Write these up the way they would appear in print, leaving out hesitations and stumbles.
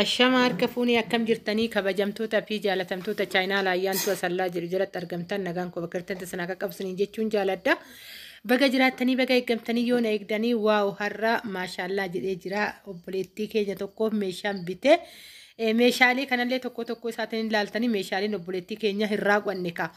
Ashama harka fuunee akkam jirtanii kabajamtoota fi jaalatamtoota chaayinaa Ayyaantuu Asallaa jedhu jalatti argamtan nagaan koo bakka jirtan sana akka qabsaniin jechuun jaaladha. Baga jiraattanii baga eeggamtanii yoo na eegdanii wow har'a maashaallaa jedhee jira obboleettii keenya tokkoof meeshaan bite. Meeshaalee kanallee tokko tokko isaatiin ilaaltanii meeshaaleen obboleettii keenya hin raawwanne ka.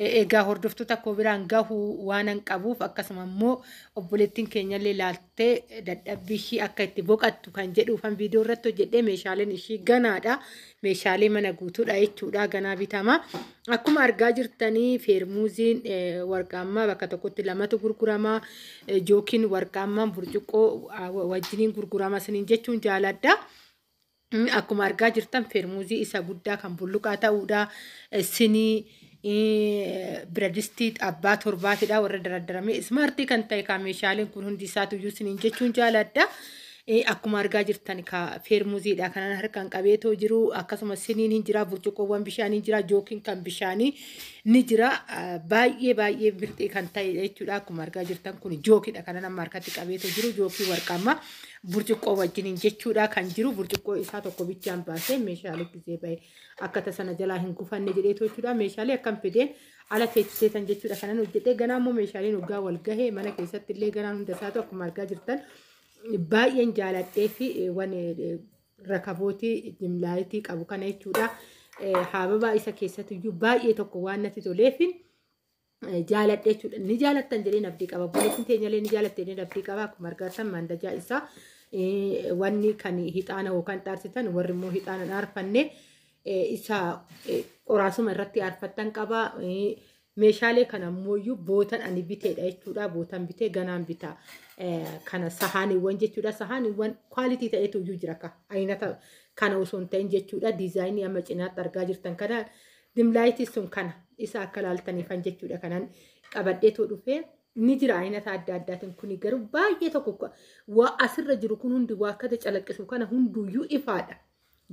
Egaa hordoftoota koo biraan gahuu waan qabuuf akkasuma immoo obboleettiin keenyallee ilaaltee dadhabbii ishii akka itti boqattu kan jedhuufan viidiyoo irratti hojjedhee meeshaaleen ishii ganaadha. Meeshaalee mana guutuudha jechuudha ganaa bitama. Akkuma argaa jirtanii feermuuziin warqaammaa bakka tokkotti lamatu gurgurama. Jookiin warqaammaan burcuqqoo wajjiniin gurgurama isiniin jechuun jaaladha. Akkuma argaa jirtan feermuuzii isa guddaa kan bulluqaa ta'uudha. Sinii biradistii abbaa torbaatidha warra daraddarame ismaartii kan ta'e kan meeshaaleen kun hundi isaatu iyyuu isiniin jechuun jaaladha. Akkuma argaa jirtan ka feermuuziidha kanan harkaan qabeetoo jiru akkasuma siniin hin jira burcuqqoowwan bishaanii hin jira jookiin kan bishaanii ni jira baay'ee baay'ee birxii kan ta'e jechuudha. Akkuma argaa jirtan kun jookiidha kanan amma harkatti qabeetoo jiru jookii warqaammaa burcuqqoo wajjiniin jechuudha kan jiru burcuqqoo isaa tokko bichaan baasee meeshaalee gisee bahe akka tasana jalaa hin gufanne jedheetoo jechuudha. Meeshaalee akkam fideen ala teechiseetan jechuudha kanan hojjedhee ganaa immoo meeshaaleen waggaa wal gahee mana keessatti illee ganaan hunda isaatu akkuma argaa jirtan baay'een jaaladhee fi waan rakabootii jimlaayitii qabu kana jechuudha. Hababaa isa keessatti iyyuu baay'ee tokko waan natti toleef jaaladhee jechuudha. Ni jaalattan jedheen abdii qaba. Obboleettiin teenyallee ni jaalatte jedheen abdii qaba. Akkuma argaa mandajaa isaa wanni kan hixaana yookaan xaarsitan warri immoo hixaana aarfanne isa qoraasuma irratti aarfattan qaba. Meeshaalee kana ammoo bootan ani biteedha jechuudha. Bootan bitee ganaan bita. Kana sahaaniiwwan jechuudha. Sahaaniiwwan quality ta'etu iyyuu jira ka. Aynata kana osoo hin ta'in jechuudha. Diizaayinii amma cinaatti argaa jirtan kana dimlaayitii sun kana isa akka laaltaniifan jechuudha. Kanan qabadheetoo dhufee ni jira aynata adda addaatiin kuni garuu baay'ee tokko waa asirra jiru kun hundi waa akkata calaqqisu kana hunduyyuu ifaadha.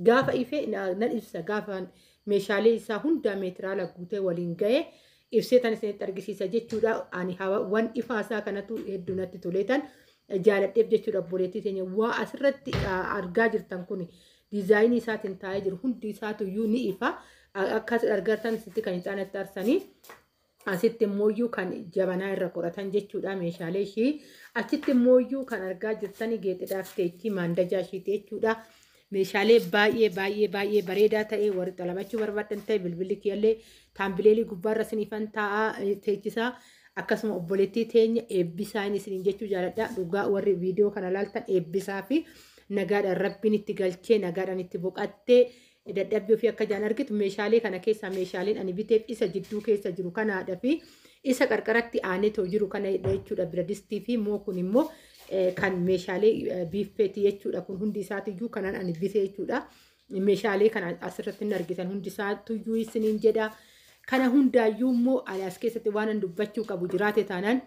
Gaafa ifee nan ibsa gaafa meeshaalee isaa hundaa meetiraala guutee waliin ga'ee ibsee tan isinitti argisiisa jechuudha. Ani waan ifaasaa kanatu hedduu natti toleetan jaaladheef jechuudha. Obboleettii teenya waa asirratti argaa jirtan kun diizaayinii isaatiin taa'ee jiru hundi isaatu iyyuu ni ifa. Akkas argartan asitti kan ixaanatti aarsanii asitti immoo kan jabanaa irra qoratan jechuudha meeshaalee ishii. Achitti immoo kan argaa jirtan geexidhaaf teechii maandajaa ishiiti jechuudha. Meeshaalee baay'ee baay'ee baay'ee bareedaa ta'e warri xalabachuu barbaadan ta'e bilbilli kiyyallee taambileelii gubbaarra isiniifan taa'aa teechisaa. Akkasuma obboleettii teenya eebbisaa inni isiniin jechuu jaaladha. Dhugaa warri viidiyoo kana laaltan eebbisaa fi nagaadhaan rabbiin itti galchee nagaadhaan itti boqattee dadhabbii ofii akka jaan argitu meeshaalee kana keessaa meeshaaleen ani biteef isa jidduu keessa jiru kanaadha fi isa qarqaratti aanetoo jiru kana jechuudha. Biradistii fi moo kun immoo kan meeshaalee biiffeeti jechuudha. Kun hundi isaatiyyuu kanan ani bite jechuudha. Meeshaalee kana asirratti hin argitan hundi isaatiyyuu isiniin jedha. Kana hundaayyuu immoo ani as keessatti waan an dubbachuu qabu jiraate taanaan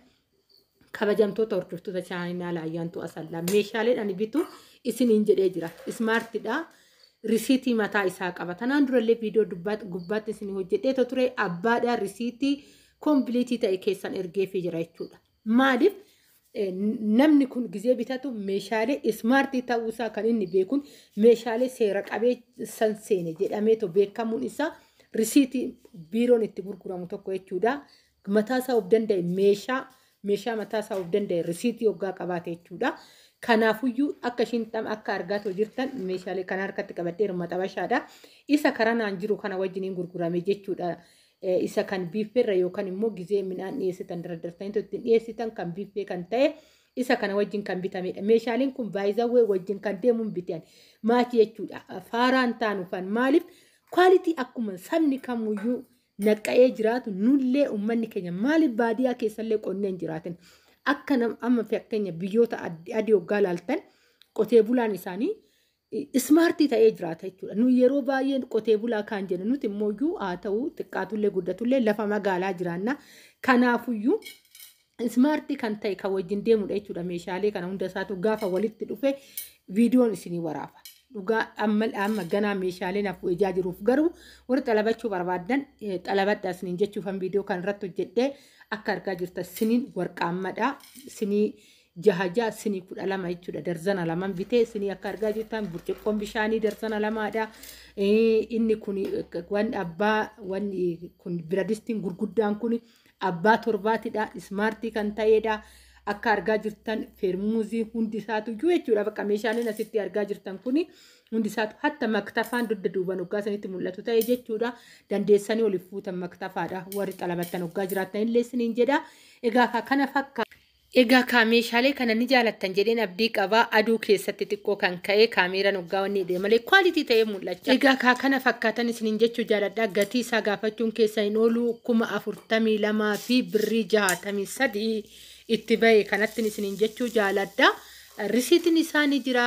kabajamtoota hordoftoota chaayinaa Ayyaantuu Asallaa meeshaaleen ani bitu isiniin jedhee jira. Ismaartidha. Risiitii mataa isaa qaba. Tanaan durallee viidiyoo gubbaatti isin hojjedhee ture abbaadha risiitii koompiiliitii ta'e keessan ergeefii jira jechuudha. Maaliif namni kun gizee bitatu meeshaalee ismaartii ta'uusaa kan inni beekuun meeshaalee seera qabeessan seene jedhameetu beekamuun isaa risiitii biiroon itti gurguramu tokko jechuudha. Mataa isaa of danda'e meeshaa mataa isaa of danda'e risiitii hoggaa qabaate jechuudha. Kanaafuyyuu akka ishiin akka argaa jirtan meeshaalee kana harkatti qabadhee maxabashaadha. Isa karaa naan jiru kana wajjiniin gurgurame jechuudha. Isa kan biiffeerra yookaan immoo gizee midhaan dhiyeessitan dardartanii ittiin dhiyeessitan kan biiffee kan ta'e isa kana wajjin kan bitamedha. Meeshaaleen kun baay'izawwee wajjin kan deemuun bitan maatii jechuudha. Faaraan taanufan maaliif kwaalitii akkuma sabni kamuyyuu naqqa'ee jiraatu nullee uummanni keenya maaliif baadiyyaa keessallee qonnee hin jiraatin. Akka amma fakkeenya biyyoota adii hoggaa laaltan qotee bulaan isaanii ismaartii ta'ee jiraata jechuudha. Nu yeroo baay'ee qotee bulaa kan jennu nuti immoo haa ta'u xiqqaatullee guddatullee lafa magaalaa jiraanna. Kanaafuyyuu ismaartii kan ta'e kan wajjin deemudha jechuudha. Meeshaalee kana hunda isaatu gaafa walitti dhufe viidiyoon isinii waraaba. Dhugaa amma ganaa meeshaalee naaf ijaa jiruuf garuu warri xalabachuu barbaadan xalabadha isiniin jechuufan viidiyoo kan irratti hojjedhee akka argaa jirtan siniin warqaammadha. Sinii Jaha jaha sinii 12 jechuudha. Darzana laman bitee sinii akka argaa jirtan burcuqqoon bishaanii darzana lamaadha. Inni kun waan abbaa wanni kun biradistiin gurguddaan kun abbaa torbaatidha. Ismaartii kan ta'edha. Akka argaa jirtan feermuuzii hundi isaatu iyyuu jechuudha. Bakka meeshaaleen asitti argaa jirtan kun hundi isaatu hatta maktafaan dugda duuban hoggaa sanitti mul'atu ta'e jechuudha. Dandeessanii oliif fuutan maktafaadha. Warri xalabattan hoggaa jiraattan illee isiniin jedha. Egaa kana fakkaata. Egaa kaa meeshaalee kana ni jaalattan jedheen abdii qaba. Aduu keessatti xiqqoo kan ka'e kaameeraan hoggaa wanni hidhee malee kwaalitii ta'ee mul'acha. Egaa kaa kana fakkaatan isiniin jechuu jaaladha. Gatii isaa gaafachuun keessa hin oolu 42,000 fi birrii 63 itti bahe kanatti isiniin jechuu jaaladha. Risiitiin isaa ni jira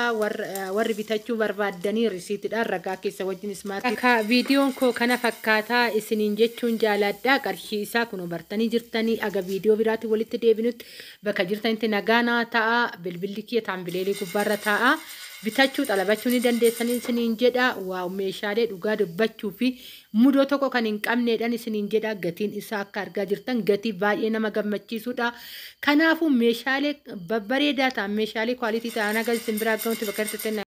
warri bitachuu barbaaddanii risiitiidhaan ragaa keessa wajjin ismaartii. Akka viidiyoon koo kana fakkaataa isiniin jechuun jaaladha. Qarshii isaa kun bartanii jirtanii aga viidiyoo biraatti walitti deebinutti bakka jirtanitti nagaa naa ta'a. Bilbilli kiyya taambileelii gubbaarra taa'a. Bitachuu xalabachuu ni dandeessanii isiniin jedha. Waa meeshaalee dhugaa dubbachuu fi mudoo tokko kan hin qabneedhaan isiniin jedha. Gatiin isaa akka argaa jirtan gatii baay'ee nama gammachiisudha. Kanaafuu meeshaalee babbareedaa ta'an meeshaalee kwaalitii ta'an haga isin biraa gahutti bakka jirtanitti.